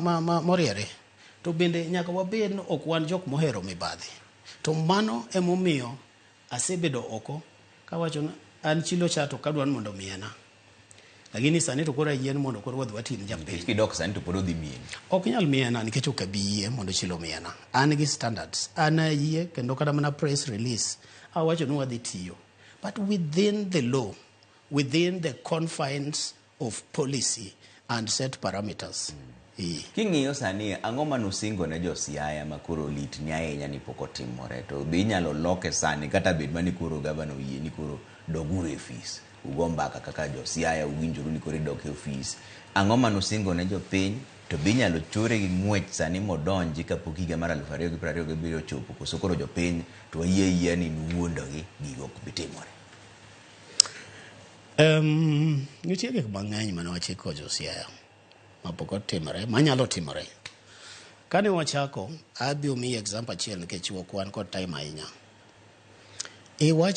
ma, ma, moriere. To bende nyaka wabed ni ok wan jok mohero mibadhi. To mano emomiyo asebedo oko kawacho ni an chilo cha to kadwa ni mondo omiyena. Lakini sani to koro ayie ni mondo koro wadhi watim japiny. Nikech kidok sani to pod odhi miyeni. Ok nyal miyena nikech ok abi yie mondo chilo omiyena. An gi standards. An ayie kendo kata mana press release awacho ni wadhi tiyo. But within the law, within the confines of policy and set parameters. Mm. King'iyo sani ang'o ma nusingo ne jo Siaya ma koro litni ahinya ni pok otimore to be inyalo loke sani kata bed mani koro gavana oyie ni koro doguru e ofis ugo mbaka kaka jo Siaya uwinjoru ni koro idok e ofis ang'o ma nusingo ne jopiny to be inyalo chore gi ng'wech sani modonji kapok higa mar 2027 ochopo koso koro jopiny to wayie ayia ni nuwuondogi gigo ok bi timore. Nitie gik mang'eny mane wachiko jo Siaya mapok otimore manyalo timore. Kane wachako, abiro miyi example achiel nikech ok wan kod time ahinya. Iwach